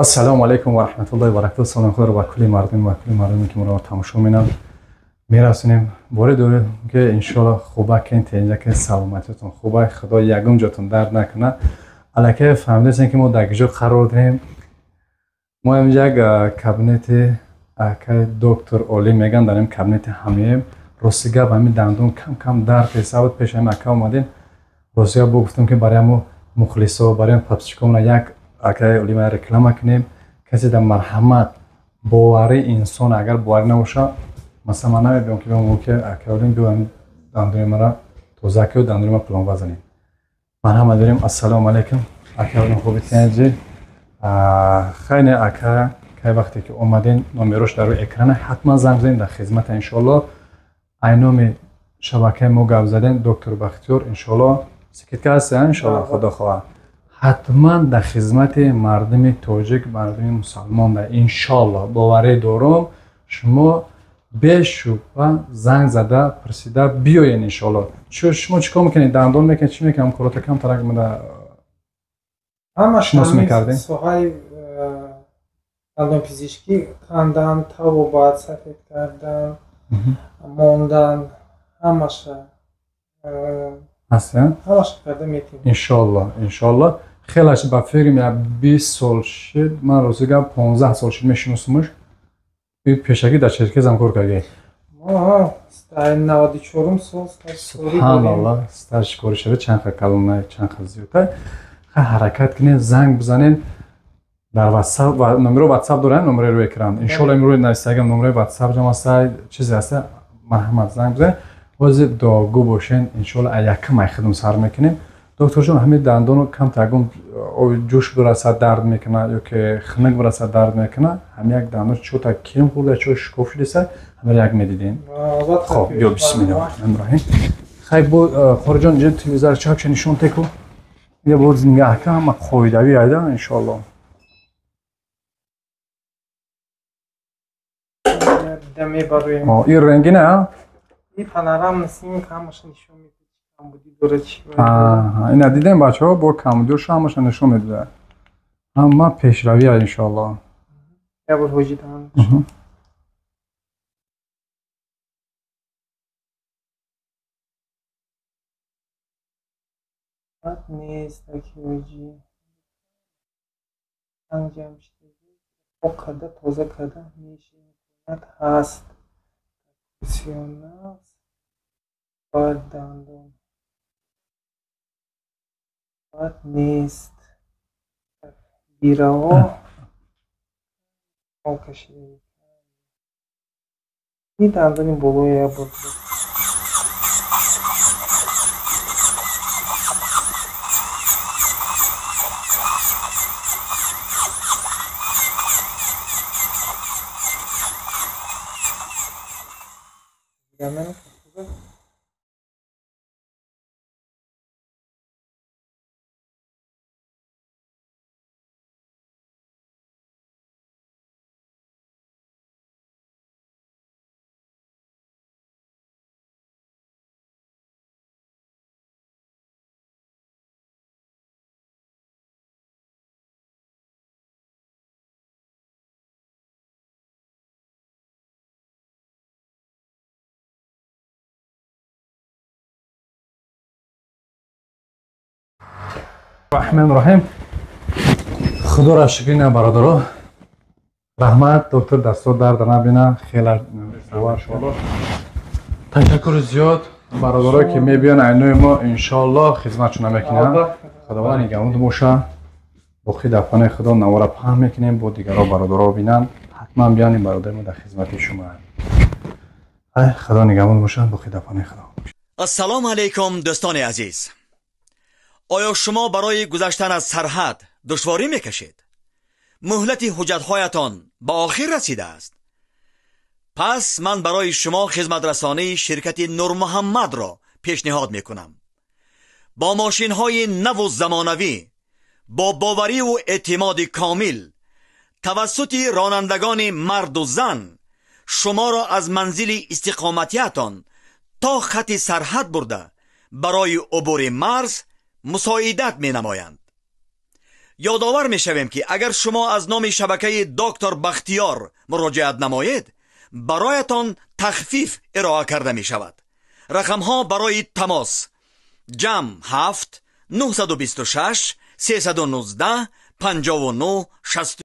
Ассалому алайкум ва раҳматуллоҳи ва баракатуҳ. Салом худро ба кулли мардум ва кулли мардуме ки моро тамошо менанд мерасонем. Боре дорем ки иншоалло хуба кен тенҷа кен саломатиятон хуба, худо ягон ҷотон дард накунад. Аллакай фаҳмидастем ки мо дар куҷо қарор дорем. Мо инҷа як кабинети акай доктор Олим меган, дар ин кабинети ҳамием. Рости гап, ҳамин дандон кам кам дард ҳисаб пеш ҳамин ака омадем. Рости гап бо гуфтем ки барои мо мухлисо, барои подписчикомона як акай Олима реклама кунем. Касе дар марҳамат боварӣ инсон агар боварӣ набошад, масалан ман намебиём ки биём ки акай Олим биё дандони мара тоза кунед, дандони мара пломба занем. Марҳамат дорем. Ассалому алайкум акай Олим, хуби тенҷи? Хайне ака, кай вақте ки омаден номерош дар рӯи экрана, ҳатман занг бизанед, дар хизмата иншоалло. Айноми шабакаи мо гап задем, доктор Бахтиёр, иншоалло скидка ҳаст, иншоалло, худо хоҳад. Ҳатман дар хизмати мардуми тоҷик, мардуми мусалмон да иншоалло боварӣ дорум, шумо бешубҳа занг зада пурсида биёен иншоалло. Шумо чӣ кор мекунед? Дандон мекунед, чӣ мекунед? Ҳамкорота камтарак мада шинос мекардем. Соҳаи дандонпизишкӣ: кандан, табобат, сафед кардан, мондан, ҳамаша ҳаст, ҳамаша карда метавонем. Иншоалло, иншоалло. Хелаш ба фикрим як 20 сол шид, ман рости гап 15 сол шид мешиносумаш. Пешакӣ дар Черкезам кор кардем. Наваду чорум сол. Субҳаналлоҳ, стаж кори шуда чанд қа калона, чанд қа зиёдтар. Ха, ҳаракат кунед, занг бизанед дар WhatsApp ва номеро WhatsApp дорем, номери рӯи экран. Иншоалло имрӯз нависагам номери WhatsApp ҷам аст, чизе аст, марҳамат занг бизанед. Ҳозир дуогӯ бошен, иншоалло якам ай хидм сар мекунем. Докторҷон, ҳамин дандоно камтар ягон оби ҷӯш бирасад дард мекунад ё ки хунук бирасад дард мекунад. Ҳамин як дандон чота кирм хӯрда, чо шикоф шудеса, ҳамин як медидем. Хоб, биё, бисмиллоҳи раҳмони раҳим. Хай бо хориҷон инҷа телевизор чакша нишон теку. Я боз нигаҳ кун, ҳама қоидавӣ айда иншоалло. Ин рентген а? Ин панорамный снимок ҳамаша нишон медиҳад, камбудӣ дорад чӣ. Ина дидем бачаҳо, бо камбудиҳоша ҳамаша нишон медиҳад. Ҳама пешравӣ а иншоалло. Як бор ҳоҷи даҳан. Нест аки ҳоҷӣ. Санг ҷамъ шуда, пок карда, тоза карда мешавад ҳаст. Профессионал бар дандон. Бад нест. Бираҳо кашида. Ин дандони болои як бор. Раҳмон раҳим. Худоро шукр, ина бародаро. Раҳмат доктор, дастор дард набина, хеле иншоалло. Ташаккур зиёд бародаро ки мебиён айнои мо, иншоалло хизматшона мекунанд. Худованд нигаҳбон боша. Боқӣ дар паноҳи Худо навора паҳн мекунем, бо дигаро бародаро бинанд. Ҳатман биён, ин бародари мо дар хизмати шумо. Худо нигаҳбон боша, боқӣ дар паноҳи Худо. Ассалому алайкум дӯстони азиз. Оё шумо барои гузаштан аз сарҳад душворӣ мекашед? Муҳлати ҳуҷҷатҳоятон ба охир расидааст? Пас ман барои шумо хизматрасонии ширкати Нурмуҳаммадро пешниҳод мекунам. Бо мошинҳои наву замонавӣ, бо бовариву эътимоди комил, тавассути ронандагони марду зан шуморо аз манзили истиқоматиятон то хати сарҳад бурда барои убури марз мусоидат менамоянд. Ёдовар мешавем, ки агар шумо аз номи шабакаи доктор Бахтиёр муроҷиат намоед, бароятон тахфиф ироа карда мешавад. Рақамҳо барои тамос: ҷамъ 7 926 319 59 60.